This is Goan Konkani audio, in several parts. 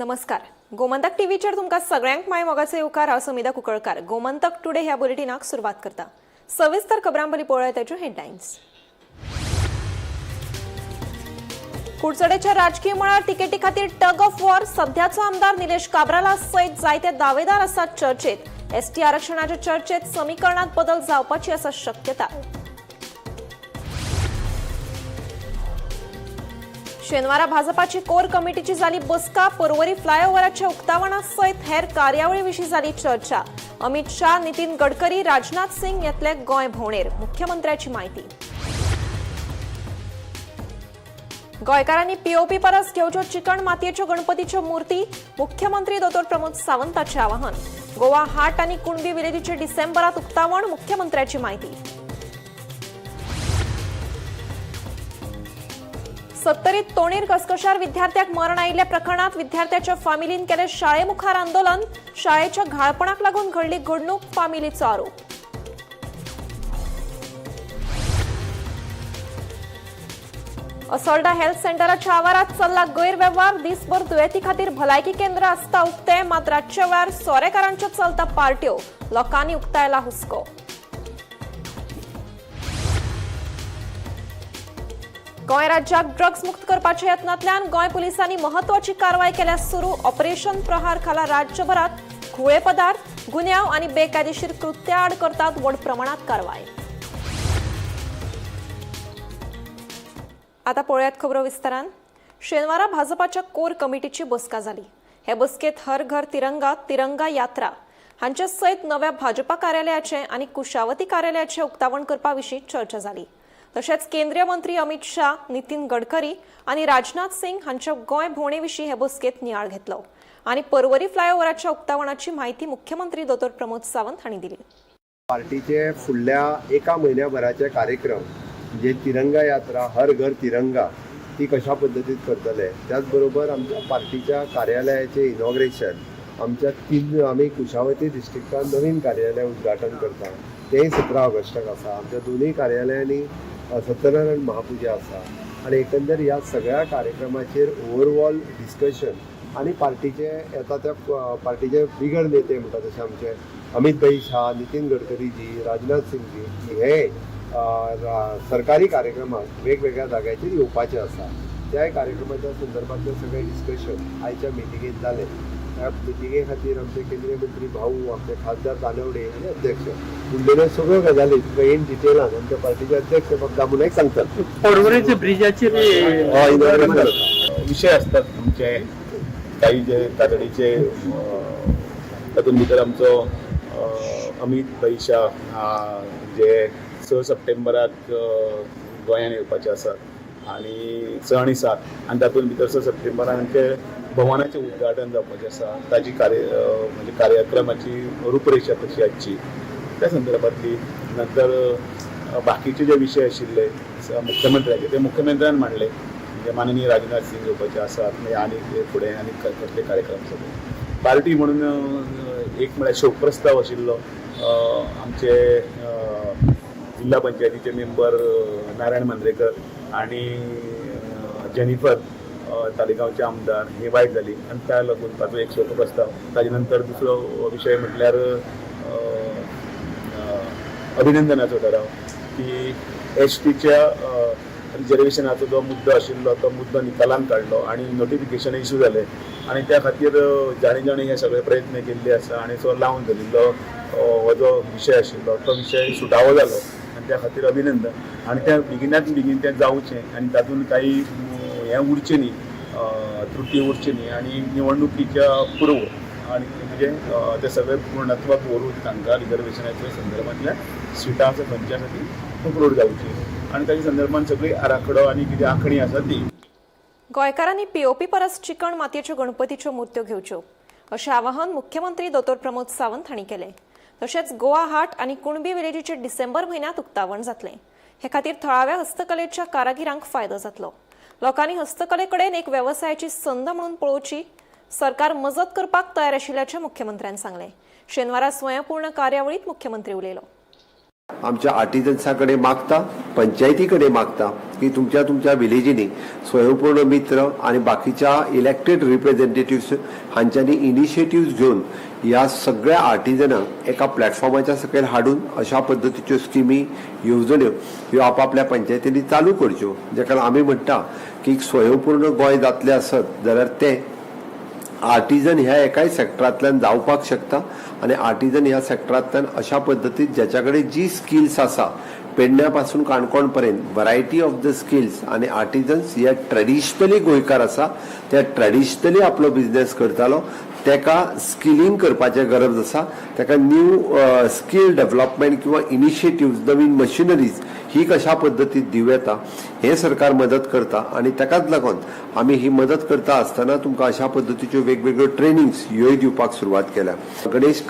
नमस्कार, गोमंतक टीव्हीचेर तुमकां सगळ्यांक माय मोगाचो येवकार. हांव समिधा कुंकळकार. गोमंतक टुडे ह्या बुलेटिनाक सुरवात करता. सविस्तर खबरां पयलीं पळोवया ताच्यो हेडलायन्स. कुडचडेच्या राजकीय मळार तिकेटी खातीर टग ऑफ वॉर. सध्याचो आमदार निलेश काब्राला सयत जायते दावेदार आसात चर्चेत. एसटी आरक्षणाच्या चर्चेत समीकरणात बदल जावपाची आसा शक्यता. शेनवारा भाजपाची कोर कमिटीची झाली बसका. पर्वरी फ्लायओव्हराच्या उक्तावणा सयत हेर कार्यावळी विशीं झाली चर्चा. अमित शाह, नितीन गडकरी, राजनाथ सिंग येतले गोंय भोंवडेर, मुख्यमंत्र्याची माहिती. गोंयकारांनी पीओपी परस घेवच्यो चिकण मातयेच्यो गणपतीच्यो मूर्ती, मुख्यमंत्री दोतोर प्रमोद सावंताचे आवाहन. गोवा हाट आनी कुणबी विलेजीचे डिसेंबरात उक्तावण, मुख्यमंत्र्याची माहिती. सत्तरीत तोणीर घसघशार विद्यार्थ्याक मरण आयिल्ल्या प्रकरणात विद्यार्थ्याच्या फामिलीन केलें शाळेमुखार आंदोलन. शाळेच्या घाळपणाक लागून घडली घडणूक, फामिलीचो आरोप. असोल्डा हेल्थ सेंटराच्या आवारात चल्ला गैरवेव्हार. दिसभर दुयेंती खातीर भलायकी केंद्र आसता उक्ते, मात रातच्या वेळार सोरेकारांच्यो चलता पार्ट्यो. लोकांनी उक्तायला हुस्को. गोंय राज्याक ड्रग्ज मुक्त करपाच्या यत्नांतल्यान गोंय पुलिसांनी महत्वाची कारवाय केल्या सुरू. ऑपरेशन प्रहार खाला राज्यभरात घुंवळे पदार्थ, गुन्यांव आनी बेकायदेशीर कृत्या आड करतात व्हड प्रमाणात कारवाय. आता पळोवयात खबरो विस्तारान. शेनवारा भाजपाच्या कोर कमिटीची बसका जाली. हे बसकेत हर घर तिरंगा, तिरंगा यात्रा हांचे सयत नव्या भाजपा कार्यालयाचे आनी कुशावती कार्यालयाचे उक्तावण करपा विशीं चर्चा जाली. तशेंच केंद्रीय मंत्री अमित शाह, नितीन गडकरी आनी राजनाथ सिंग हांच्या गोंय भोंवडे विशीं हे बसकेत नियाळ घेतलो आनी पर्वरी फ्लायओव्हराच्या उक्तावणाची माहिती मुख्यमंत्री दोतोर प्रमोद सावंत हांणी दिली. पार्टीचे फुडल्या एका म्हयन्याभराचे कार्यक्रम म्हणजे तिरंगा यात्रा, हर घर तिरंगा ती कशा पद्दतीन करतले, त्याच बरोबर आमच्या पार्टीच्या कार्यालयाचे इनॉग्रेशन, आमच्या तीन आमी कुशावती डिस्ट्रिक्टान नवीन कार्यालय उद्घाटन करता तेंय 17 ऑगस्टाक आसा. आमच्या दोनूय कार्यालयांनी सत्यनारायण महापुजा आसा आनी एकंदर ह्या सगळ्या कार्यक्रमाचेर ओवरऑल डिस्कशन आनी पार्टीचे येता त्या पार्टीचे बिगर नेते म्हणटा तशे आमचे अमित भाई शाह, नितीन गडकरीजी, राजनाथ सिंगजी हे सरकारी कार्यक्रमाक वेगवेगळ्या जाग्याचेर येवपाचे आसा. त्याय कार्यक्रमाच्या संदर्भातले सगळे डिस्कशन आयच्या मिटिंगेत जालें. त्या मिटिंगे खातीर आमचे केंद्रीय मंत्री भाऊ, आमचे खासदार तानवडे आनी अध्यक्ष उरलेल्यो सगळ्यो गजाली तुमकां इन डिटेलान आमच्या पार्टीचे अध्यक्ष बाब दामू नायक सांगतात. पर्वरीचे ब्रिजाचेर हय, इनॉग्रेशन जाता. विशय असतात आमचे काही जे तातडीचे, तातूंत भितर आमचो अमित भाई शाह जे 6 सप्टेंबराक गोंयान येवपाचे आसात आनी 6 आनी 7 आनी तातूंत भितर 6 सप्टेंबराक आमचे भवनाचें उद्घाटन जावपाचें आसा. ताजी कार्य म्हणजे कार्यक्रमाची रुपरेशा कशी आसची त्या संदर्भातली. नंतर बाकीचे जे विशय आशिल्ले मुख्यमंत्र्याचे ते मुख्यमंत्र्यान मांडले, म्हणजे माननीय राजनाथ सिंग येवपाचे आसात, मागीर आनी फुडें आनी कसले कार्यक्रम सगळे पार्टी म्हणून. एक म्हळ्यार शोक प्रस्ताव आशिल्लो. आमचे जिल्हा पंचायतीचे मेंबर नारायण मांद्रेकर आनी जेनिफर, तालिगांवचे आमदार, ही वायट जाली आनी त्या लागून ताचो एक शोक प्रस्ताव. ताजे नंतर दुसरो विशय म्हटल्यार अभिनंदनाचो ठराव की एसटीच्या रिजर्वेशनाचो जो मुद्दो आशिल्लो तो मुद्दो निकालान काडलो आनी नोटिफिकेशन इशू जालें आनी त्या खातीर जाणी जाणी हे सगळे प्रयत्न केल्ले आसा आनी तो लावन धरिल्लो हो जो विशय आशिल्लो तो विशय सुटावो जालो आनी त्या खातीर अभिनंदन. आनी त्या बेगिनात बेगीन तें जावचें आनी तातूंत काही हें उरचें न्ही, त्रुटी उरची न्ही आनी निवडणुकीच्या पूर्व आनी म्हणजे ते सगळे पूर्णत्वाक व्हरून तांकां रिजर्वेशनाच्या संदर्भांतल्या सिटां आसा खंयची आसा ती अपलोड जावची आनी ताच्या संदर्भान सगळी आराखडो आनी कितें आंखणी आसा ती. गोंयकारांनी पीओपी परस चिकण मातयेच्यो गणपतीच्यो मूर्त्यो घेवच्यो अशें आवाहन मुख्यमंत्री दोतोर प्रमोद सावंत हांणी केलें. तशेंच गोवा हाट आनी कुणबी विलेजीचे डिसेंबर म्हयन्यांत उक्तावण जातलें. हे खातीर थळाव्या हस्तकलेच्या कारागिरांक फायदो जातलो. लोकांनी हस्तकले कडेन एक वेवसायाची संद म्हणून पळोवची. सरकार मजत करपाक तयार आशिल्ल्याचें मुख्यमंत्र्यान सांगलें. शेनवारा स्वयंपूर्ण कार्यावळीत मुख्यमंत्री उलयलो. आमच्या आर्टिजन्सा कडेन मागता, पंचायती कडेन मागता की तुमच्या तुमच्या विलेजींनी स्वयंपूर्ण मित्र आनी बाकीच्या इलेक्टेड रिप्रेझेंटेटिव्स हांच्यांनी इनिशिएटिव्स घेवन ह्या सगळ्या आर्टिजनांक एका प्लॅटफॉर्माच्या सकयल हाडून अशा पद्दतीच्यो स्किमी, येवजण्यो ह्यो आपापल्या पंचायतींनी चालू करच्यो, जेका आमी म्हणटा की स्वयंपूर्ण गोंय जातलें आसत जाल्यार तें आर्टिजन ह्या एकाय सेक्टरांतल्यान जावपाक शकता. आनी आर्टिजन ह्या सेक्टरांतल्यान अशा पद्दतीन ज्याच्या कडेन जी स्किल्स आसा, पेडण्या पासून काणकोण पर्यंत वरायटी ऑफ the skills, आनी आर्टिजन्स हे ट्रेडिशनली गोंयकार आसा, ते ट्रेडिशनली आपलो बिजनेस करतालो, तेका स्किलिंग करपाचें गरज आसा. तेका न्यू स्कील डेव्हलपमेंट किंवा इनिशिएटिव्स, नवीन मशिनरीज ही कशा पद्दतीन दिवं येता हें सरकार मदत करता. आनी ताकाच लागून आमी ही मदत करता आसतना तुमकां अशा पद्दतीच्यो वेगवेगळ्यो ट्रेनिंग्स ह्योय दिवपाक सुरवात केल्या. गणेश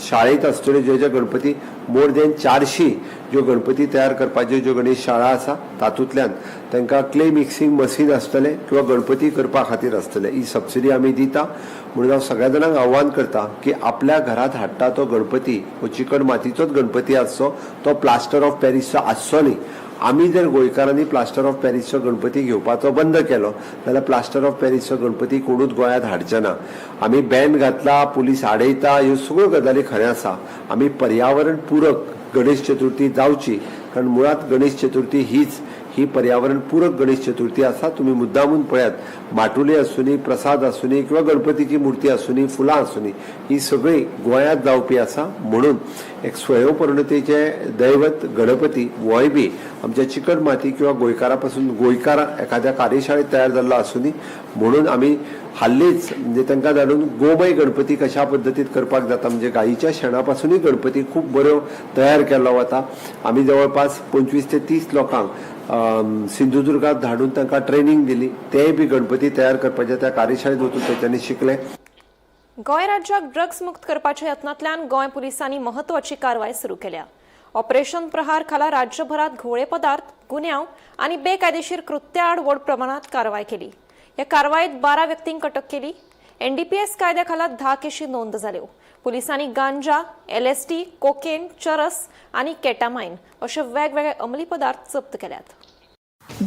शाळेंत आसतल्यो ज्यो ज्यो गणपती, मोर दॅन 400 ज्यो गणपती तयार करपाच्यो ज्यो गणेश शाळा आसा, तातूंतल्यान तांकां क्ले मिक्सिंग मशीन आसतलें किंवा गणपती करपा खातीर आसतलें, ही सबसिडी आमी दिता. म्हणून हांव सगळ्या जाणांक आव्हान करता की आपल्या घरांत हाडटा तो गणपती हो चिकण मातीचोच गणपती आसचो, तो प्लास्टर ऑफ पॅरिसचो आसचो न्ही. आमी जर गोंयकारांनी प्लास्टर ऑफ पॅरिसचो गणपती घेवपाचो बंद केलो जाल्यार प्लास्टर ऑफ पॅरिसचो गणपती कोणूच गोंयांत हाडचे ना. आमी बॅन घातला, पुलीस आडयता, ह्यो सगळ्यो गजाली खरें आसा. आमी पर्यावरण पुरक गणेश चतुर्थी जावची, कारण मुळात गणेश चतुर्थी हीच ही पर्यावरण पूरक गणेश चतुर्थी आसा. तुमी मुद्दामून पळयात, माटुले आसुनी, प्रसाद आसुनी किंवा गणपतीची मूर्ती आसुनी, फुलां आसुनी, ही सगळी गोंयांत जावपी आसा. म्हणून एक स्वयंपूर्णतेचे दैवत गणपती होय बी आमच्या चिकण माती किंवा गोंयकारा पासून, गोंयकार एखाद्या कार्यशाळेत तयार जाल्लो आसुनी. म्हणून आमी हाल्लीच म्हणजे तांकां धाडून गोमय गणपती कशा पद्दतीन करपाक जाता, म्हणजे गायीच्या शेणा पासुनूय गणपती खूब बऱ्यो तयार केल्लो वता. आमी जवळपास 25 ते 30 लोकांक सिंधुदुर्गात धाडून तांकां ट्रेनींग दिली. तेय बी गणपती तयार करपाच्या त्या कार्यशाळेत वचून तेच्यांनी शिकले. गोंय राज्याक ड्रग्स मुक्त करपाच्या यत्नांतल्यान गोंय पुलिसांनी महत्वाची कारवाय सुरू केल्या. ऑपरेशन प्रहार खाला राज्यभरात घुंवळे पदार्थ, गुन्यांव आनी बेकायदेशीर कृत्याआड व्हड प्रमाणात कारवाय केली. ह्या कारवायेत 12 व्यक्तींक अटक केली. एनडीपीएस कायद्या खाला 10 केशी नोंद जाल्यो. पुलिसांनी गांजा, एलएसडी, कोकेन, चरस आनी केटामायन अशे वेगवेगळे अंमली पदार्थ जप्त केल्यात.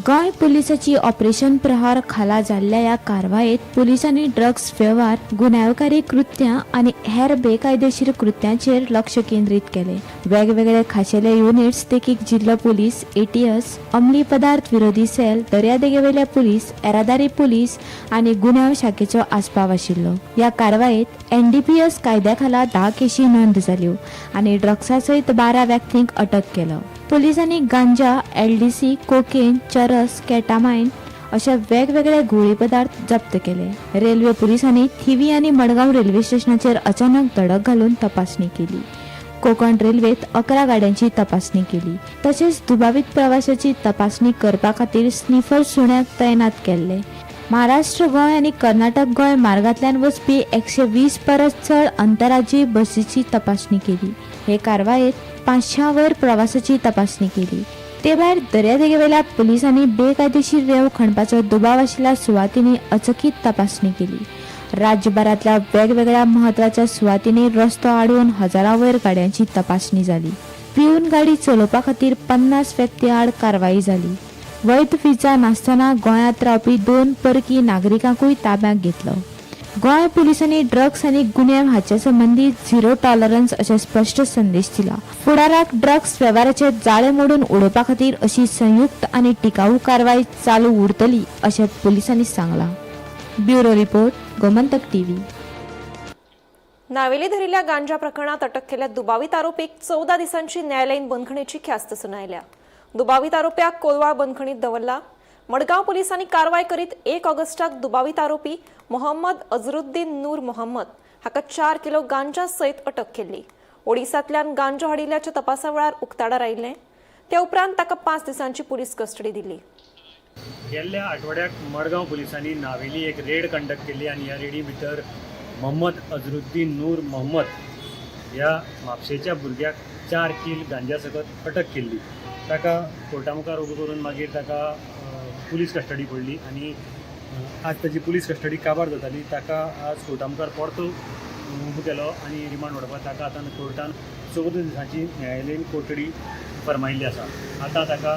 गोंय पुलिसाची ऑपरेशन प्रहार खाला जाल्ल्या ह्या कारवायेत पुलिसांनी ड्रग्स वेव्हार, गुन्यांवकारी कृत्यां आनी हेर बेकायदेशीर कृत्यांचेर लक्ष केंद्रीत केलें. वेगवेगळे खाशेले युनिट्स, देखीक जिल्लो पुलीस, एटीएस, अंमली पदार्थ विरोधी सेल, दर्यादेगेवेले पुलीस, येरादारी पुलीस आनी गुन्यांव शाखेचो आस्पाव आशिल्लो. ह्या कारवायेत एनडीपीएस कायद्या खाला 10 केशी नोंद जाल्यो आनी ड्रग्सा सयत 12 व्यक्तींक अटक केलो. पुलिसांनी गांजा, एलडीसी, कोकेन, चरस, केटामायन अशा वेगवेगळे घुंवळी पदार्थ जप्त केले. रेल्वे पुलिसांनी थिवी आनी मडगांव रेल्वे स्टेशनाचेर अचानक धडक घालून तपासणी केली. कोकण रेल्वेत 11 गाड्यांची तपासणी केली. तशेंच दुबावीत प्रवाशाची तपासणी करपा खातीर स्निफर सुण्याक तैनात केल्ले. महाराष्ट्र गोंय आनी कर्नाटक गोंय मार्गांतल्यान वचपी 120 परस चड आंतरराज्यीय बसीची तपासणी केली. हे कारवायेत 500 वयर प्रवासाची तपासणी केली. ते भायर दर्यादेगेवेल्या पुलिसांनी बेकायदेशीर रेंव खणपाचो दुबाव आशिल्ल्या सुवातींनी अचकीत तपासणी केली. राज्यभरांतल्या वेगवेगळ्या म्हत्वाच्या सुवातींनी रस्तो आडोवन हजारां वयर गाड्यांची तपासणी जाली. पिवन गाडी चलोवपा खातीर 50 व्यक्ती आड कारवाई जाली. वैध विजा नासतना गोंयांत रावपी दोन परकी नागरिकांकूय ताब्यांत घेतलो. गोंय पुलिसांनी ड्रग्स आनी गुन्यांव हाचे संबंदी झिरो टॉलरन्स अशें स्पश्ट संदेश दिला. फुडाराक ड्रग्स वेव्हाराचे जाळे मोडून उडोवपा खातीर अशी संयुक्त आनी टिकाऊ कारवाय चालू उरतली अशें पुलिसांनी सांगलां. Bureau report, Gomantak TV. Navelim धरिल्ल्या गांजा प्रकरणात अटक केल्ल्या दुबावीत आरोपीक 14 दिसांची न्यायालयीन बंदखणीची ख्यास्त सुनायल्या. दुबावीत आरोप्याक कोलवाळ बंदखणीत दवरला. मडगांव पोलिसांनी कारवाय करीत 1 ऑगस्टाक दुबावीत आरोपी मोहम्मद अझरुद्दीन नूर मोहम्मद हाका 4 किलो गांजा सयत अटक केल्ली. ओडिसांतल्यान गांजो हाडिल्ल्याच्या तपासा वेळार उक्ताडार आयिल्लें. त्या उपरांत ताका 5 दिसांची पुलीस कस्टडी दिली. गेल्ल्या आठवड्याक मडगांव पुलिसांनी नावेली एक रेड कंडक्ट केली आनी ह्या रेडी भितर मोहम्मद अझरुद्दीन नूर मोहम्मद ह्या म्हापशेच्या भुरग्याक 4 कील गांजा सकत अटक केल्ली. ताका कोर्टा मुखार उबो करून मागीर ताका पुलीस कस्टडी पडली आनी आज ताची पुलीस कस्टडी काबार जाताली. ताका आज कोर्टा मुखार परतो उबो केलो आनी रिमांड वाडोवपाक ताका आतां कोर्टान 14 दिसांची न्यायालयीन कोठडी फर्मायिल्ली आसा. आतां ताका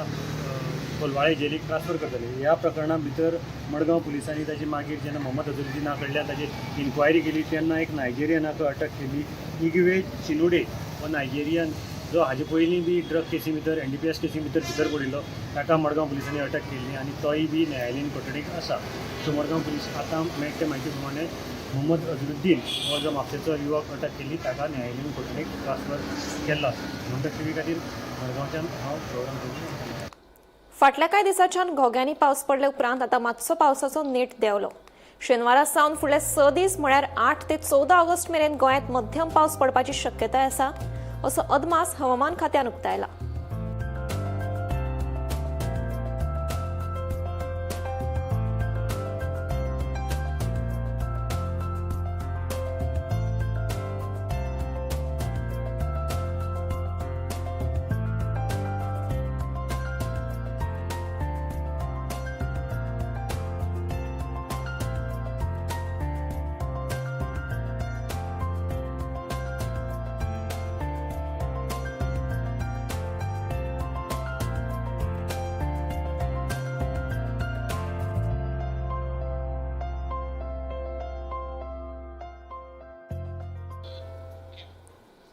कोलवाळे जेलीक ट्रान्सफर करतले. ह्या प्रकरणा भितर मडगांव पुलिसांनी ताची मागीर जेन्ना मोहम्मद अजरुद्दीना कडल्यान ताची इन्क्वायरी केली तेन्ना एक नायजेरियनाक अटक केली. इग्वे चिनुडे हो नायजेरियन जो हाजे पयलीं बी ड्रग केसी भितर NDPS केसी भितर भितर पडिल्लो, ताका मडगांव पुलिसांनी अटक केल्ली आनी तोय बी न्यायालयीन कोठडीक आसा. सो मडगांव पुलीस आतां मेळटे म्हायती प्रमाणे मोहम्मद अजरुद्दीन हो जो म्हापशेचो युवक अटक केल्ली ताका न्यायालयीन कोठडीक ट्रान्सफर केल्लो आसा. म्हणटक टीव्ही खातीर मडगांवच्यान हांव गौरव जोशी. फाटल्या कांय दिसांच्यान घोग्यांनी पावस पडले उपरांत आतां मातसो पावसाचो नेट देंवलो. शेनवारा सावन फुडले 6 दीस म्हळ्यार 8 ते 14 ऑगस्ट मेरेन गोंयांत मध्यम पावस पडपाची शक्यताय आसा असो अदमास हवामान खात्यान उक्तायला.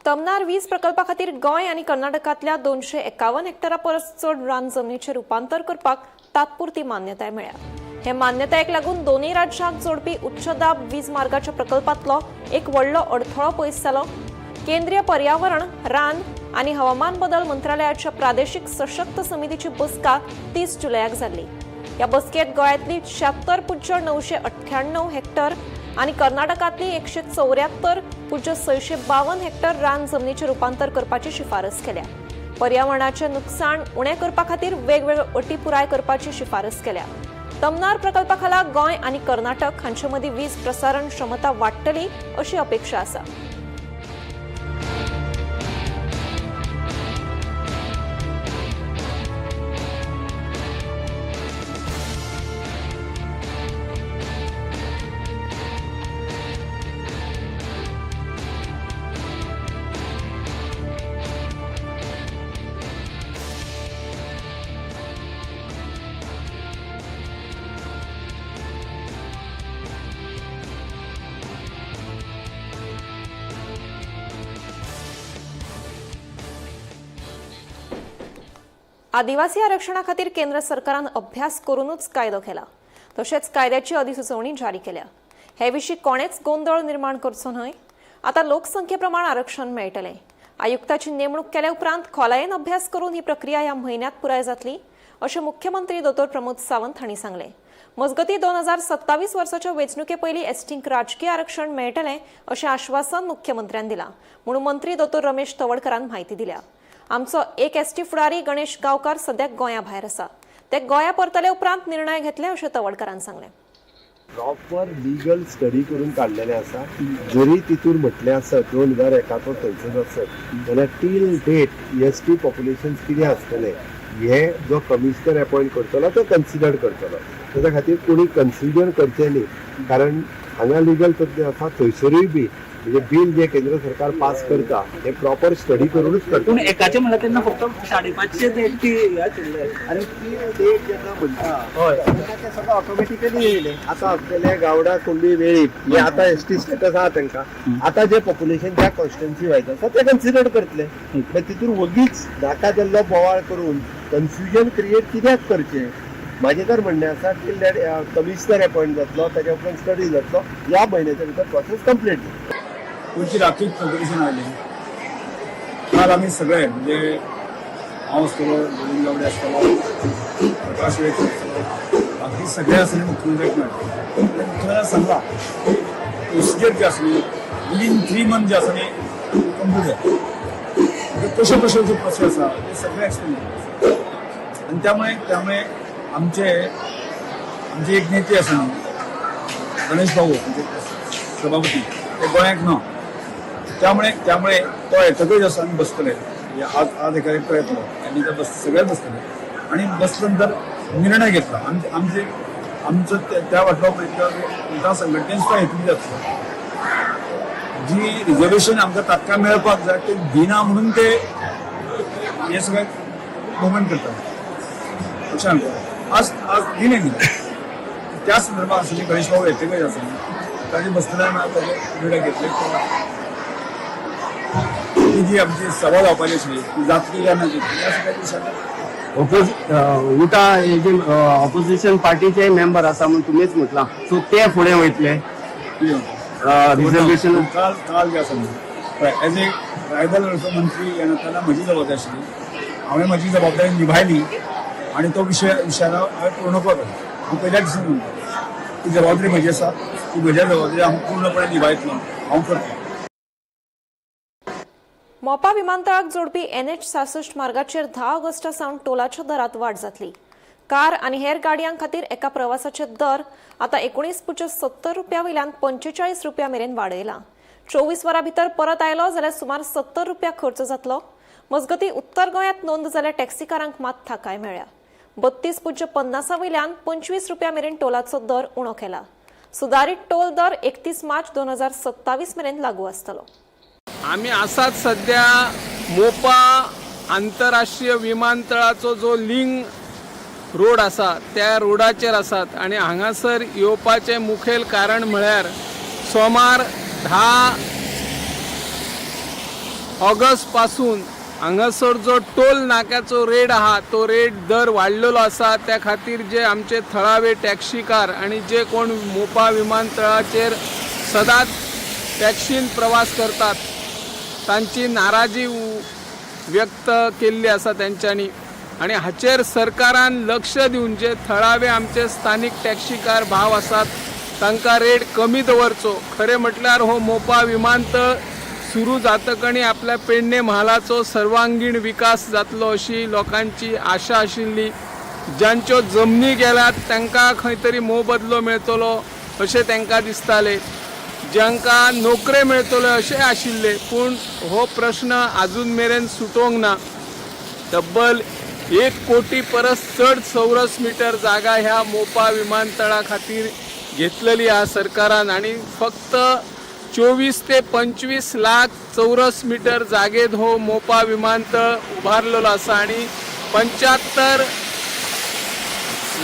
तमनार वीज प्रकल्पा खातीर गोंय आनी कर्नाटकांतल्या 251 हेक्टरा परस चड रान जमनीचें रुपांतर करपाक तात्पुरती मान्यताय मेळ्ळ्या. हे मान्यतायेक लागून दोनूय राज्यांक जोडपी उच्च दाब वीज मार्गाच्या प्रकल्पांतलो एक व्हडलो अडथळो पयस जालो. केंद्रीय पर्यावरण, रान आनी हवामान बदल मंत्रालयाच्या प्रादेशीक सशक्त समितीची बसका 30 जुलयाक जाल्ली. ह्या बसकेत गोंयांतली 76.998 हेक्टर आनी कर्नाटकांतली 174.652 हेक्टर रान जमनीचें रुपांतर करपाची शिफारस केल्या. पर्यावरणाचें नुकसाण उणें करपा खातीर वेगवेगळ्यो अटी पुराय करपाची शिफारस केल्या. तमनार प्रकल्पा खाला गोंय आनी कर्नाटक हांचे मदीं वीज प्रसारण क्षमता वाडटली अशी अपेक्षा आसा. आदिवासी आरक्षणा खातीर केंद्र सरकारान अभ्यास करूनच कायदो केला, तशेंच कायद्याची अधिसुचोवणी जारी केल्या. हे विशीं कोणेच गोंदळ निर्माण करचो न्हय. आतां लोकसंख्ये प्रमाण आरक्षण मेळटलें. आयुक्ताची नेमणूक केल्या उपरांत खोलायेन अभ्यास करून ही प्रक्रिया ह्या म्हयन्यांत पुराय जातली अशें मुख्यमंत्री दोतोर प्रमोद सावंत हांणी सांगलें. मजगतीं 2027 वर्साच्या वेंचणुके पयलीं एसटींक राजकीय आरक्षण मेळटलें अशें आश्वासन मुख्यमंत्र्यान दिलां म्हणून मंत्री दोतोर रमेश तवडकरान म्हायती दिल्या. आमचो एक एसटी फुडारी गणेश गांवकार सद्याक गोंया भायर आसा. ते गोंया परतले उपरांत निर्णय घेतले अशें तवडकरान सांगलें. प्रॉपर लिगल स्टडी करून काडलेले आसा. जरी तितूर म्हटलें आसत 2001 थंयसर आसत जाल्यार टील डेट एसटी पॉप्युलेशन कितें आसतलें हे जो कमिशनर अपॉयंट करतलो तो कन्सिडर करतलो. ताच्या खातीर कोणी कन्फ्युजन करचें न्ही, कारण हांगा लिगल तज्ञ आसा थंयसरूय बी म्हणजे बील जे केंद्र सरकार पास करता हे प्रॉपर स्टडी करूनच करता. पूण एकाचे म्हणल्यार तेन्ना फक्त 550 एटी आशिल्ले आनी टील डेट जेन्ना म्हणटा हय तेन्ना ते सगळें ऑटोमॅटिकली येयलें. आतां आसलेले गावडा कुणबी वेळीप हे आतां एसटी स्टेटस आहा तांकां, आतां जे पॉप्युलेशन ज्या कॉन्स्टिट्युएन्सी वायज आसा ते कन्सिडर करतले. मागीर तितून वगीच नाका जाल्लो बोवाळ करून कन्फ्युजन क्रिएट कित्याक करचें? म्हाजें तर म्हणणें आसा टील that commissioner appoint जातलो ताच्या उपरांत स्टडी जातलो, ह्या म्हयन्याच्या भितर प्रोसेस कंप्लीट जातलो. पयलीं रातूच नोटिफिकेशन आयलें. काल आमी सगळे म्हणजे हांव आसतलो, गोविंद गावडे आसतलो, प्रकाश वेळीप आसतलो, बाकी सगळे आसले मुख्यमंत्र्याक मेळ्ळे. मुख्यमंत्र्यान सांगला प्रोसिजर जी आसली विदीन 3 मंथ जे आसा न्ही कंप्लीट जाता. म्हणजे कश्यो कश्यो ज्यो प्रोसेस आसा ते सगळे एक्सप्लेन केले. आनी त्यामुळे त्यामुळे आमचे आमचे एक नेते आसा न्ही गणेश भाऊ म्हणजे सभापती ते गोंयाक ना, त्यामुळे त्यामुळे तो येतकच आसा आमी बसतले. म्हणजे आज आज एका तो येतलो आनी ते बस सगळे बसतले आनी बसले नंतर निर्णय घेतला. आमचे आमचे आमचो त्या वाटलो त्या संघटनेन सुद्दां हेतू जातलो जी रिजर्वेशन आमकां तात्काळ मेळपाक जाय ते दिना म्हणून ते हे सगळें मुवमेंट करतात पक्षान आज आज दिलें न्ही. त्या संदर्भात आसली गणेश बाबू येतकच आसा ताजे बसतना ताजे निर्णय घेतले ती जी आमची सभा जावपाची आसली ती जातली काय ना जातली ह्या सगळ्या विशयान उटा हे जे ऑपोजिशन पार्टीचे मेंबर आसा म्हणून तुमीच म्हटलां, सो ते फुडें वयतले रिजर्वेशन? काल काल जे आसा न्ही, एज ए ट्रायबल मंत्री ह्या नात्यान म्हजी जबाबदारी आशिल्ली, हांवें म्हजी जबाबदारी निभायली आनी तो विशय विशयान हांवें पूर्ण केलो. हांव पयल्या दिसून म्हणटा ती जबाबदारी म्हजी आसा, ती म्हज्या जबाबदारी हांव पूर्णपणे निभायतलो, हांव करतलो. मोपा विमानतळाक जोडपी NH 66 मार्गाचेर 10 ऑगस्टा सावन टोलाच्या दरात वाड जातली. कार आनी हेर गाडयां खातीर एका प्रवासाचे दर आतां 19.70 रुपया वयल्यान 45 रुपया मेरेन वाडयला. 24 वरां भितर परत आयलो जाल्यार सुमार 70 रुपया खर्च जातलो. मजगतीं उत्तर गोंयांत नोंद जाल्ल्या टॅक्सीकारांक मात थाकाय मेळ्ळ्या. 32.50 वयल्यान 25 रुपया मेरेन टोलाचो दर उणो केला. सुदारीत टोल दर 31 मार्च 2027 मेरेन लागू आसतलो. आमी आसात सध्या मोपा आंतरराष्ट्रीय विमानतळाचो जो लिंग रोड आसा त्या रोडाचेर आसात आनी हांगासर येवपाचें मुखेल कारण म्हळ्यार सोमार 10 ऑगस्ट पासून हांगासर जो टोल नाक्याचो रेट आहा तो रेट दर वाडलेलो आसा. त्या खातीर जे आमचे थळावे टॅक्सीकार आनी जे कोण मोपा विमानतळाचेर सदांच टॅक्सीन प्रवास करतात तांची नाराजी व्यक्त केल्ली आसा तेंच्यांनी आनी हाचेर सरकारान लक्ष दिवन जे थळावे आमचे स्थानीक टॅक्सीकार भाव आसात तांकां रेट कमी दवरचो. खरें म्हटल्यार हो मोपा विमानतळ सुरू जातकणी आपल्या पेडणे म्हालाचो सर्वांगीण विकास जातलो अशी लोकांची आशा आशिल्ली. जांच्यो जमनी गेल्यात तांकां खंय तरी मोबदलो मेळटलो अशें तांकां दिसतालें, जांकां नोकरे मेळटल्यो अशें आशिल्लें, पूण हो प्रश्न आजून मेरेन सुटोवंक ना. तब्बल 1 कोटी परस चड चौरस मिटर जागा ह्या मोपा विमानतळा खातीर घेतलेली आहा सरकारान आनी फक्त 24 ते 25 लाख चौरस मिटर जागेत हो मोपा विमानतळ उबारलेलो आसा आनी 75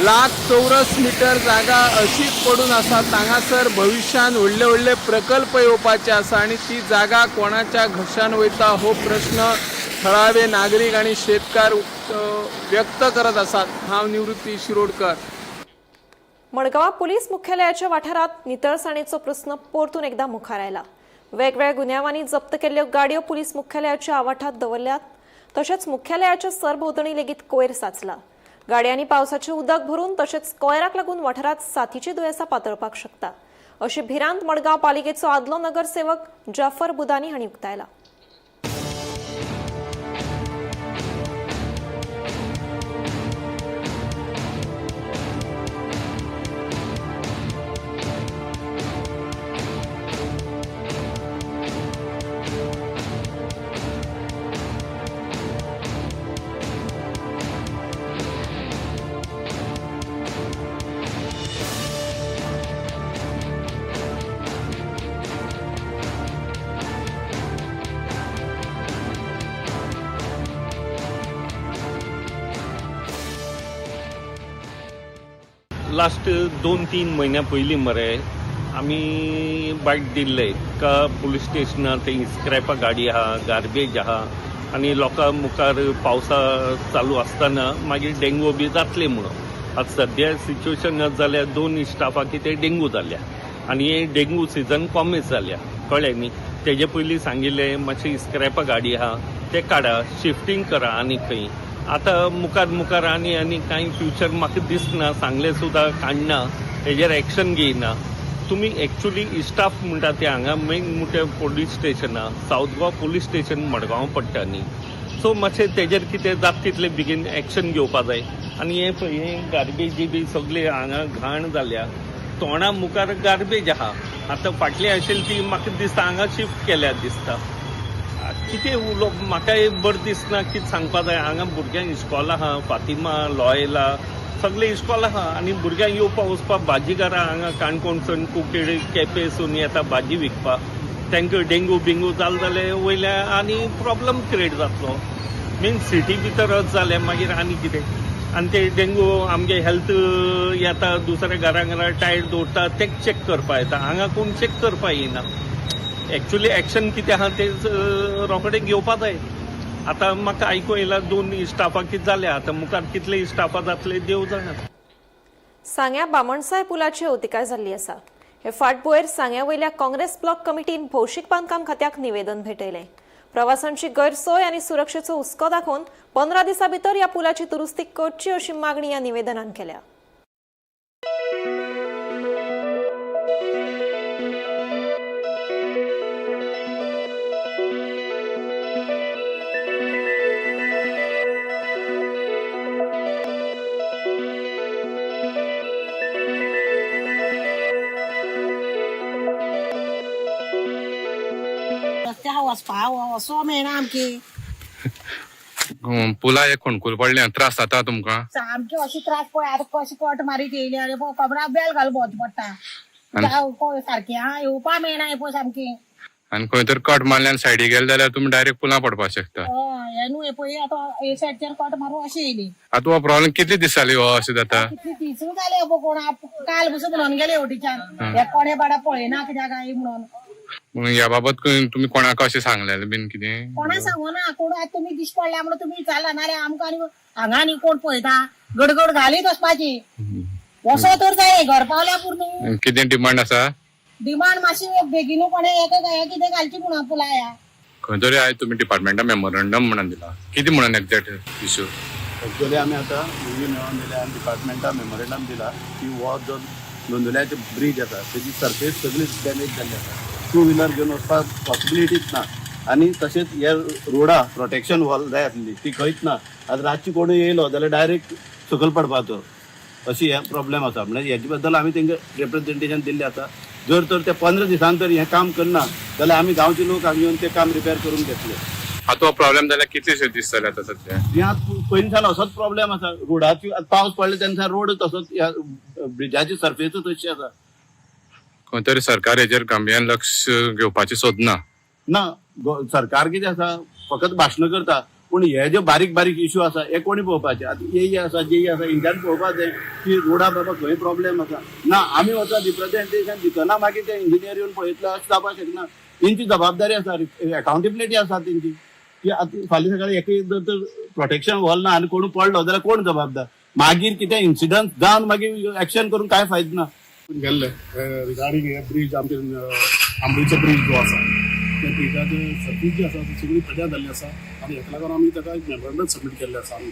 लाख चौरस मिटर जागा अशीच पडून आसा. हांगासर भविश्यान व्हडले व्हडले प्रकल्प येवपाचे आसा आनी ती जागा कोणाच्या घशान वयता हो प्रश्न थळावे नागरीक आनी शेतकार व्यक्त करत आसात. हांव निवृत्ती शिरोडकर. मडगांव पुलीस मुख्यालयाच्या वाठारांत नितळसाणेचो प्रस्न परतून एकदा मुखार आयला. वेगवेगळ्या गुन्यांवांनी जप्त केल्ल्यो गाडयो पुलीस मुख्यालयाच्या आवाठात दवरल्यात. तशेंच मुख्यालयाच्या सरभोंवतणी लेगीत कोयर साचला. गाडयांनी पावसाचें उदक भरून तशेंच कोयराक लागून वाठारांत साथीची दुयेंसां पातळपाक शकता अशी भिरांत मडगांव पालिकेचो आदलो नगरसेवक जाफर बुदानी हांणी उक्तायला. लास्ट 2-3 म्हयन्या पयलीं मरे आमी बायट दिल्ले का पुलीस स्टेशनार थंय स्क्रॅपा गाडी आहा, गार्बेज आहा आनी लोकां मुखार पावसा चालू आसतना मागीर डेंगू बी जातले म्हणून. आतां सद्या सिच्युएशन जाल्यार 2 स्टाफाक कितें डेंगू जाल्या आनी हे डेंगू सिजन कॉमेस जाल्या, कळ्ळें न्ही. तेजे पयलीं सांगिल्लें मातशें स्क्रॅपा गाडी आहा ते काडा, शिफ्टींग करा आनी खंय. आतां मुखार मुखार आनी आनी कांय फ्युचर म्हाका दिसना, सांगलें सुद्दां काडना, हेजेर एक्शन घेयना. तुमी एक्चुली स्टाफ म्हणटा ते हांगा मेन मोठे पोलीस स्टेशना, south Goa police station Madgaon पडटा न्ही. सो मातशें तेजेर कितें जाता तितलें बेगीन एक्शन घेवपा जाय. आनी हें पळय हें गार्बेजी बी सगळी हांगा घाण जाल्या, तोंडा मुखार गार्बेज आहा. आतां फाटली आशिल्ली ती म्हाका दिसता हांगा शिफ्ट केल्या दिसता. कितें उलोवप म्हाका बरें दिसना, कितें सांगपा जाय. हांगा भुरग्यांक इस्कॉल आहा, फातिमा, लॉयला सगळे इस्कॉल आहा आनी भुरग्यांक येवपा वचपाक भाजीकारां हांगा काणकोणसून कुकेड केपेसून येता भाजी विकपाक, तांकां डेंगू बिंगू जालें जाल्यार वयल्या आनी प्रॉब्लम क्रिएट जातलो. मेन सिटी भितर अशें जालें मागीर आनी कितें. आनी ते डेंगू आमगे हेल्थ येता दुसऱ्या घरा घरा टायर दवरता ते चॅक करपा येता, हांगा कोण चॅक करपा येना. एक्चुली एक्शन कितें आहा तें रोखडें घेवपा जाय. आतां म्हाका आयकूं येयलां 2 स्टाफाक कितें जालें, आतां मुखार कितले स्टाफां जातले देव जाणा. सांग्या बामणसाय पुलाची अवतिकाय जाल्ली आसा. हे फाटभुंयेर सांग्या वयल्या काँग्रेस ब्लॉक कमिटीन भौशीक बांदकाम खात्याक निवेदन भेटयलें. प्रवाशांची गैरसोय आनी सुरक्षेचो हुस्को दाखोवन 15 दिसां भितर ह्या पुलाची दुरुस्ती करची अशी मागणी ह्या निवेदनान केल्या. वचपाक मेळना आमकी. पुला एक खोणकूल पडले, त्रास जाता तुमकां? सामके अशी त्रास पळय आतां कशी कट मारीत येयली आनी कमरा बेल घालून भोंवचें पडटा सारकें. हा येवपा मेळना हें पळय सामकें. आनी खंय तर कट मारल्यान सायडी गेले जाल्यार तुमी डायरेक्ट पुला पडपाक शकता. हय हें न्हू हें पळय आतां हे सायडच्यान कट मारून अशी येयली. आतां हो प्रॉब्लेम कितले दीस जाले हो अशें जाता? कितले दीस जाले कोण काल बसून म्हणून गेले वटीच्यान हे कोणे बाडा पळयना कित्याक काय म्हणून. ह्या बाबत तुमी कोणाक अशें सांगलेलें बीन कितें? कोणा सांगना कोण. आतां तुमी दिश्टी पडल्या म्हणून तुमी विचारला नाल्यार आमकां आनी हांगा आनी कोण पळयता. गडगड घालीत वचपाची वचो तर जाय घर पावल्या पुरो. कितें डिमांड आसा? डिमांड मातशी बेगीनू कोणे हें कितें घालची म्हणून पुला ह्या. खंय तरी आयज तुमी डिपार्टमेंटा मेमोरंडम म्हणून दिला, कितें म्हणून एक्झॅक्ट इशू? एक्चुअली आमी आतां मुवी मेळोवन दिल्या आनी डिपार्टमेंटा मेमोरंडम दिला की हो जो नोंदुल्याचो ब्रीज आसा तेजी सर्फेस सगळी डॅमेज जाल्ली आसा. 2 व्हिलर घेवन वचपाक पॉसिबिलिटीच ना. आनी तशेंच हे रोडा प्रोटेक्शन वॉल जाय आसली ती खंयच ना. आतां रातची कोणूय येयलो जाल्यार डायरेक्ट सकयल पडपाचो अशी हे प्रॉब्लेम आसा. म्हणजे हेजे बद्दल आमी तेंकां रिप्रेझेंटेशन दिल्लें आसा. जर तर ते 15 दिसान तर हें काम करना जाल्यार आमी गांवचे लोक हांगा येवन तें काम रिपेर करून घेतले. आतां हो प्रॉब्लेम जाल्यार कितलेशे दीस जाले आतां सद्या? ह्या पयलीं सावन असोच प्रॉब्लेम आसा रोडाची. पावस पडले तेन्ना रोड तसोच, ह्या ब्रिजाची सर्फेसूच तशी आसा. खंय तरी सरकार हेजेर गांभिर्यान लक्ष घेवपाचें सोदना. ना, सरकार कितें आसा फकत भाशणां करता, पूण हे जे बारीक बारीक इशू आसा हे कोणी पळोवपाचे. आतां ए आसा जे आसा हेंच्यान पळोवपाक जाय की रोडा बाबा खंय प्रॉब्लेम आसा. ना आमी वचत रिप्रेझेंटेशन दितना मागीर ते इंजिनियर येवन पळयतले अशें जावपाक शकना. तेंची जबाबदारी आसा, अकाउंटेबिलिटी आसा तेंची की आतां फाल्यां सकाळीं एक जर तर प्रोटेक्शन वॉल ना आनी कोण पडलो जाल्यार कोण जबाबदार? मागीर कितें इन्सिडंट जावन मागीर एक्शन करून कांय फायदो ना. गेल्ले रिगार्डींग हे ब्रीज आमचे आंबरीचो ब्रीज जो आसा त्या ब्रिजाचे सर्वीस जी आसा ती सगळी पेड्यार जाल्ली आसा आनी हेका लागून आमी ताका एक मेमोरंडम सबमीट केल्लें आसा. आमी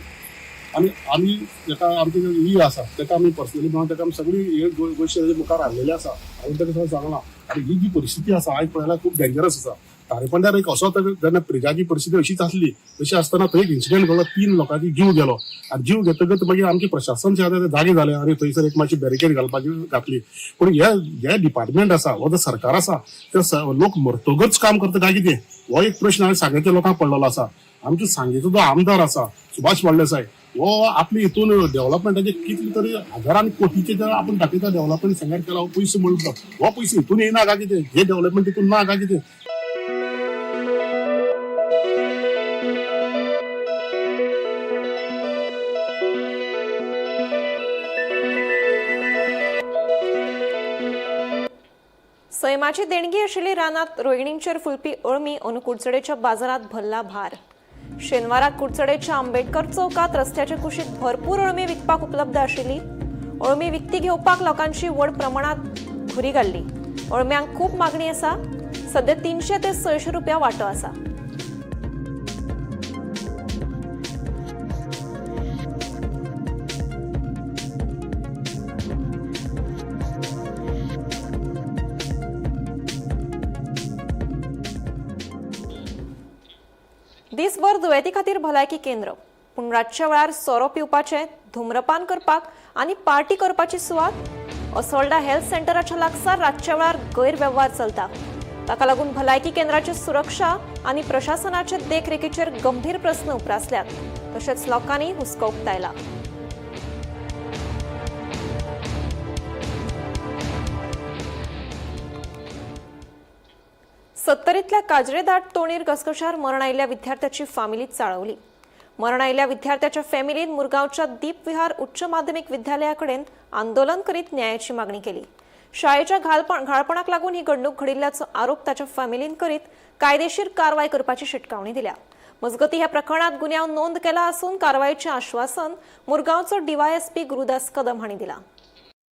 आनी आमी ताका आमचे ई आसा ताका आमी पर्सनली म्हणून ताका आमी सगळी हे गोश्टी ताजे मुखार हाडलेली आसा आनी ताका सगळें सांगलां. आनी ही जी परिस्थिती आसा आयज पळयल्यार खूब डेंजरस आसा. तारेपंड्यार एक असो जेन्ना ब्रिजाची परिस्थिती अशीच आसली तशी आसतना थंय एक इन्सिडंट घडलो, 3 लोकांची जीव गेलो आनी जीव घेतकच मागीर आमचें प्रशासन जें आसा तें जागें जालें आनी थंयसर एक मातशी बॅरिकेड घालपाची घातली. पूण हे डिपार्टमेंट आसा हो जो सरकार आसा ते लोक मरतगच काम करता काय कितें हो एक प्रश्न हांवें सांगेच्या लोकांक पडलेलो आसा. आमचो सांगेचो जो आमदार आसा सुभाष फळदेसाय हो आपले हितून डेव्हलपमेंटाचे कितले तरी हजारांनी कोटीचे जे आपूण दाखयता डेव्हलपमेंट सांग्यार केला हो पयसो म्हणटा हो पयसो हितून येयना काय कितें, हे डेव्हलपमेंट हितून ना काय कितें. सैमाची देणगी आशिल्ली रानात रोयणींचेर फुलपी अळमी अंदू कुडचडेच्या बाजारात भरला भार. शेनवाराक कुडचडेच्या आंबेडकर चौकात रस्त्याचे कुशीक भरपूर अळमी विकपाक उपलब्ध आशिल्ली. अळमी विकती घेवपाक लोकांची व्हड प्रमाणात घुरी घाल्ली. अळम्यांक खूब मागणी आसा. सध्या 300 ते 600 रुपया वांटो आसा. दिसभर दुयेंती खातीर भलायकी केंद्र, पूण रातच्या वेळार सोरो पिवपाचें, धूम्रपान करपाक आनी पार्टी करपाची सुवात असोल्डा हेल्थ सेंटराच्या लागसार रातच्या वेळार गैरवेव्हार चलता. ताका लागून भलायकी केंद्राची सुरक्षा आनी प्रशासनाचे देखरेखीचेर गंभीर प्रस्न उप्रासल्यात. तशेंच लोकांनी हुस्को उक्तायला. सत्तरीतल्या काजरेदाट तोणीर घसघशार मरण आयिल्ल्या विद्यार्थ्याची फामिली चाळवली. मरण आयिल्ल्या विद्यार्थ्याच्या फॅमिलीन मुरगांवच्या दीप विहार उच्च माध्यमिक विद्यालया कडेन आंदोलन करीत न्यायाची मागणी केली. शाळेच्या घाळपणाक लागून ही घडणूक घडिल्ल्याचो आरोप ताच्या फॅमिलीन करीत कायदेशीर कारवाय करपाची शिटकावणी दिल्या. मजगती ह्या प्रकरणात गुन्यांव नोंद केला असून कारवायचें आश्वासन मुरगांवचो डीवायएसपी गुरुदास कदम हांणी दिला.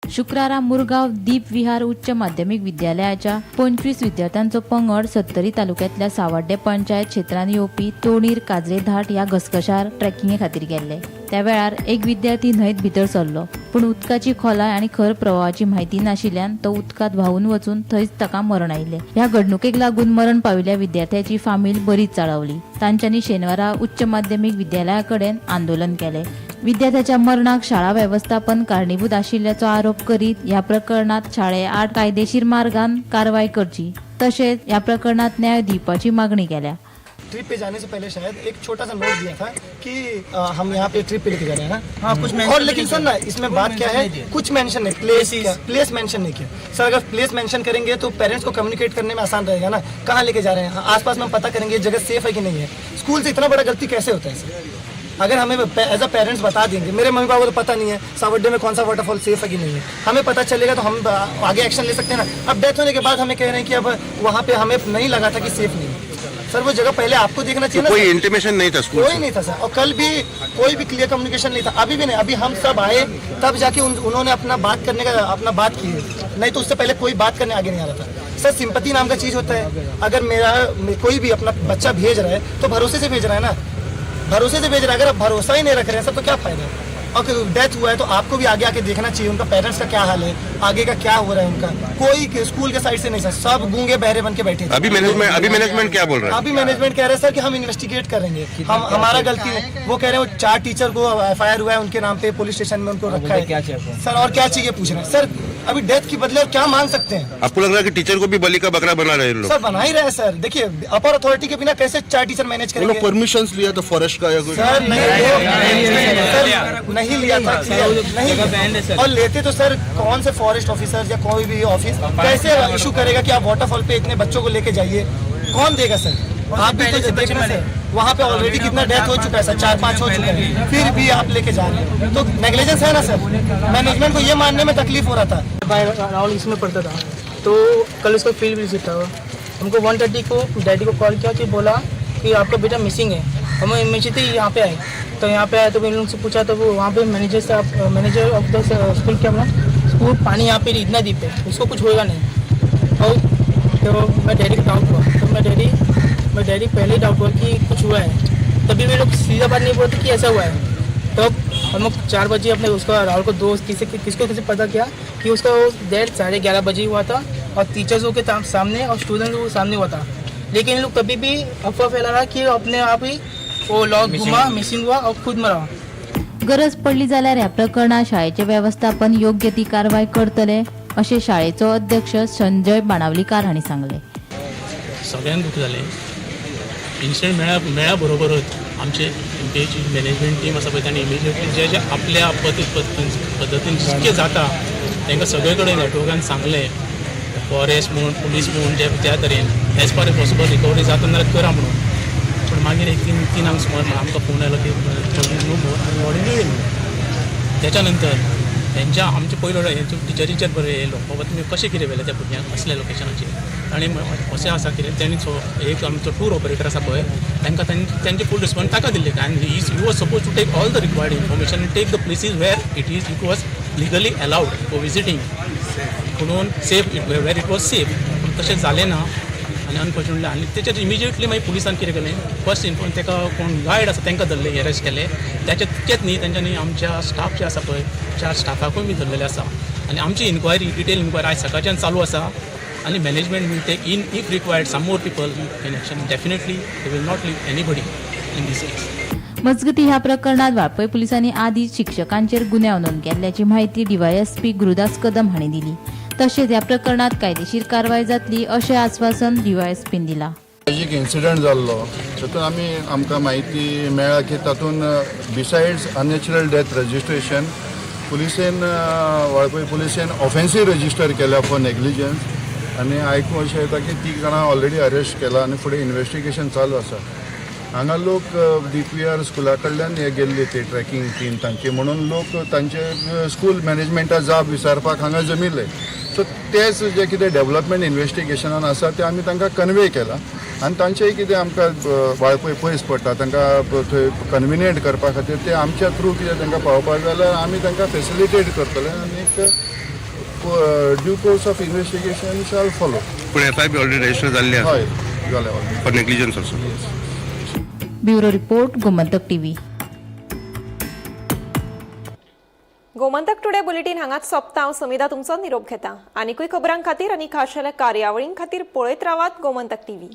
शुक्रारा मुरगांव दीप विहार उच्च माध्यमिक विद्यालयाच्या 25 विद्यार्थ्यांचो पंगड सत्तरी तालुक्यांतल्या सावड्डे पंचायत क्षेत्रांत येवपी तोणीर काजरेधाट ह्या घसघशार ट्रेकिंगे खातीर गेल्ले. त्या वेळार एक विद्यार्थी न्हंयत भितर सरलो, पूण उदकाची खोलाय आनी खर प्रवाहाची म्हायती नाशिल्ल्यान तो उदकांत व्हांवून वचून थंयच ताका मरण आयिल्लें. ह्या घडणुकेक लागून मरण पाविल्ल्या विद्यार्थ्याची फामील बरीच चाळवली. तांच्यांनी शेनवारा उच्च माध्यमिक विद्यालया कडेन आंदोलन केलें. विद्यार्थ्याच्या मरणाक शाळा वेवस्थापन कारणीभूत आशिल्ल्याचो आरोप करीत ह्या प्रकरणात शाळे आड कायदेशीर मार्गान कारवाय करची, तशेंच ह्या प्रकरणात न्याय दिवपाची मागणी केल्या. ट्रिप पे जाने से पहले शायद एक छोटा सा नोट दिया था कि हम यहाँ पे ट्रिप पे लेके जा रहे हैं ना. हाँ, कुछ mention और लेकिन नहीं सर ना, किया. इसमें कोई बात क्या mention है, नहीं दिया. कुछ मेंशन नहीं, प्लेस, प्लेस मेंशन नहीं किया सर. अगर प्लेस मेंशन करेंगे तो पेरेंट्स को कम्युनिकेट करने में आसान रहेगा ना, कहाँ लेके जा रहे हैं. आसपास में हम पता करेंगे ये जगह सेफ है कि नहीं है. स्कूल से इतना बड़ा गलती कैसे होता है सर? अगर हमें एज अ पेरेंट्स बता देंगे, मेरे मम्मी पापा को तो पता नहीं है सावड्डे में कौन सा वाटरफॉल सेफ है कि नहीं है. हमें पता चलेगा तो हम आगे एक्शन ले सकते हैं ना. अब डेथ होने के बाद हमें कह रहे हैं कि अब वहाँ पे हमें नहीं लगा था कि सेफ नहीं है. सर, वो जगह पहले आपको देखना चाहिए ना कोई सर. इंटीमेशन नहीं था स्कूल कोई से? नहीं था सर, और कल भी कोई भी क्लियर कम्युनिकेशन नहीं था, अभी भी नहीं. अभी हम सब आए तब जाके उन्होंने अपना बात करने का अपना बात की है, नहीं तो उससे पहले कोई बात करने आगे नहीं आ रहा था. सर, सिंपति नाम का चीज होता है. अगर मेरा कोई भी अपना बच्चा भेज रहा है तो भरोसे से भेज रहा है ना, भरोसे से भेज रहा है. अगर आप भरोसा ही नहीं रख रहे हैं सर, तो क्या फायदा है? और डेथ हुआ है तो आपको भी आगे आके देखना चाहिए उनका पेरेंट्स का क्या हाल है, आगे का क्या हो रहा है उनका. कोई स्कूल के साइड से नहीं सर, सब गूंगे बहरे बन के बैठे थे. अभी मैनेजमेंट क्या बोल रहा है? अभी मैनेजमेंट कह रहे हैं सर कि हम इन्वेस्टिगेट करेंगे, हम हमारा गलती है. वो कह रहे हैं वो चार टीचर को एफआईआर हुआ है उनके नाम पे, पुलिस स्टेशन में उनको रखा है. क्या चाहिए आपको? सर, और क्या चाहिए पूछ रहे हैं सर. अभी डेथ की बदले और क्या मांग सकते हैं? आपको लग रहा है कि टीचर को भी बलि का बकरा बना रहे हैं लोग? सर, बना ही रहे हैं सर. देखिए, अपर अथॉरिटी के बिना कैसे चार टीचर मैनेज वो लोग करेंगे? परमिशन लिया तो फॉरेस्ट का या कुछ? सर, नहीं सर, नहीं लिया था, clear, नहीं लिया. और लेते तो सर, कौन से फॉरेस्ट ऑफिसर या कोई भी ऑफिस कैसे इशू करेगा कि आप वाटरफॉल पे इतने बच्चों को लेके जाइए? कौन देगा सर? आप भी तो देखना सर, वहाँ पे ऑलरेडी कितना डेथ हो चुका है सर, चार पाँच हो चुका है, फिर भी आप लेके जा रहे हैं तो नेग्लिजेंस है ना सर. मैनेजमेंट को ये मानने में तकलीफ हो रहा था. भाई राहुल इसमें पढ़ता था, तो कल उसका फील्ड विजिट था. हमको 1:30 को डैडी को कॉल किया कि बोला कि आपका बेटा मिसिंग है. हम इमीडिएटली यहाँ पे आए, तो यहाँ पे आए तो इन लोगों से पूछा तो वो वहाँ पे मैनेजर साहब, मैनेजर ऑफ the school क्या बोला, स्कूल पानी यहाँ पे इतना डीप है, उसको कुछ होएगा नहीं. और तो मैं डैडी को डाउट हुआ, तो मैं डैडी पहले ही डाउट हुआ कि कुछ हुआ है. तभी वे लोग सीधा बात नहीं बोलते कि ऐसा हुआ है. तब हम लोग 4 बजे अपने उसका राहुल को दोस्त किसी किसको किसी पता किया कि उसका वो डेढ़ 11:30 बजे हुआ था और टीचर्स के सामने और स्टूडेंट के सामने हुआ था. लेकिन इन लोग कभी भी अफवाह फैला रहा कि अपने आप ही वो लॉक घुमा, मिसिंग हुआ और खुद मरा. गरज पडली जाल्यार ह्या प्रकरणात शाळेचे वेवस्थापन योग्य ती कारवाय करतले, अशें शाळेचो अध्यक्ष संजय बाणावलीकार हांणी सांगलें. सगळ्यांक दूख जालें. इन्सिडंट मेळ्ळ्या मेळ्ळ्या बरोबरच आमचे एमपीएची मॅनेजमेंट टीम आसा पळय, तांणी इमिजिएटली जे जे आपल्या पद्दतीन जितकें जाता तांकां सगळे कडेन नेटवर्कान सांगलें, फॉरेस्ट म्हूण, पुलीस म्हूण, जे त्या तरेन as far as possible recovery जाता जाल्यार करा म्हणून. पूण मागीर एक 3-3 सुमार आमकां फोन आयलो की नो मोर आनी बॉडी मेळ्ळी म्हणून. त्याच्या नंतर हेंच्या आमचे पयलो हेंचो टिचरीचेर बरें येयलो, बाबा तुमी कशें कितें व्हेलें त्या भुरग्यांक असल्या लोकेशनाचेर आनी अशें आसा कितें. तेणी एक आमचो टूर ऑपरेटर आसा पळय, तांकां तांचे फूल रिस्पॉन्स ताका दिल्ले आनी he is you was suppose to take all the required information and take the places where it was legally allowed for visiting म्हणून safe, where it was safe. पूण तशें जालें ना आनी अनफॉर्च्युनेटली आनी तेचेर इमिजिएटली मागीर पुलिसान कितें केलें, फर्स्ट इन्फॉर्म ताका कोण गायड आसा तांकां धरले, एरेस्ट केले. त्याचे तितकेच न्ही, तेंच्यांनी आमच्या स्टाफ जे आसा पळय, चार स्टाफाकूय बी धरलेले आसा आनी आमची इन्क्वायरी, डिटेल इन्क्वायरी आयज सकाळच्यान चालू आसा आनी management will take in if required some more people in action. Definitely they will not leave anybody in this case. मजगती, ह्या प्रकरणात वाळपय पुलिसांनी आदी शिक्षकांचेर गुन्यांव नोंद केल्ल्याची म्हायती डीवायएसपी गुरुदास कदम हांणी दिली. तशेंच ह्या प्रकरणात कायदेशीर कारवाय जातली, अशें आस्वासन डीवायएसपीन दिलां. ट्रेजीक इन्सिडंट जाल्लो तातूंत आमकां म्हायती मेळ्ळा की तातूंत बिसायड्स अननॅचरल डेथ रजिस्ट्रेशन, पुलिसेन, वाळपय पुलिसेन ऑफेन्सीव रजिस्टर केल्या फॉर नेग्लिजन्स. आनी आयकूंक अशें येता की तीग जाणां ऑलरेडी अरेस्ट केला आनी फुडें इन्वेस्टिगेशन चालू आसा. हांगा लोक DPR स्कुला कडल्यान हे गेल्ले ते ट्रॅकिंग टीम तांची, म्हणून लोक तांचे स्कूल मॅनेजमेंटा जाब विचारपाक हांगा जमिल्ले. सो तेच जे कितें डेवलपमेंट इन्वेस्टिगेशनान आसा ते आमी तांकां कन्वे केलां आनी तांचेय कितें आमकां वाळपय पयस पडटा तांकां थंय कन्विनियंट करपा खातीर ते आमच्या थ्रू कितें तांकां पावपाक जाल्यार आमी तांकां फेसिलिटेट करतले आनी due course of investigation shall follow. पूण एफआयआर बी ऑलरेडी रजिस्टर जाल्ली आसा. हय, जालें already. For negligence also. Bureau report, Gomantak TV. Gomantak today bulletin हांगाच सोंपता. हांव समिधा तुमचो निरोप घेता. आनिकूय खबरां खातीर आनी खाशेल्या कार्यावळीं खातीर पळयत रावात गोमंतक टीव्ही.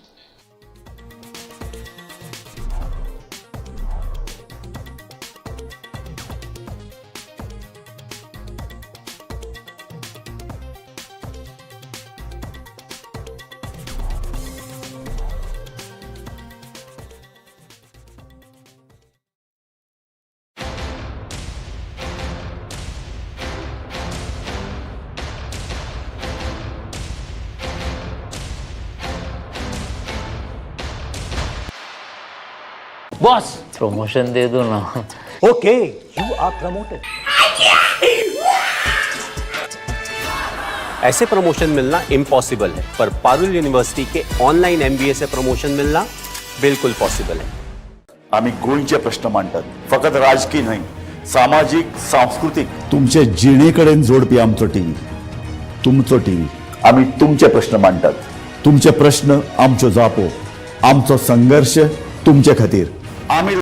बॉस, प्रमोशन दे दो ना. Okay, you are promoted. ऐसे प्रमोशन मिलना इम्पॉसिबल है, पर पारुल यूनिवर्सिटी के ऑनलाइन एमबीए से प्रमोशन मिलना बिल्कुल पॉसिबल है. आमी गोंयचे प्रश्न मांडटात, फकत राजकी न्हय, सामाजीक, सांस्कृतीक, तुमचे जिणे कडेन जोडपी आमचो टीव्ही, तुमचो टीव्ही. आमी तुमचे प्रश्न मांडटात, तुमचे प्रश्न आमच्यो जापो, आमचो संघर्श तुमचे खातीर. आमी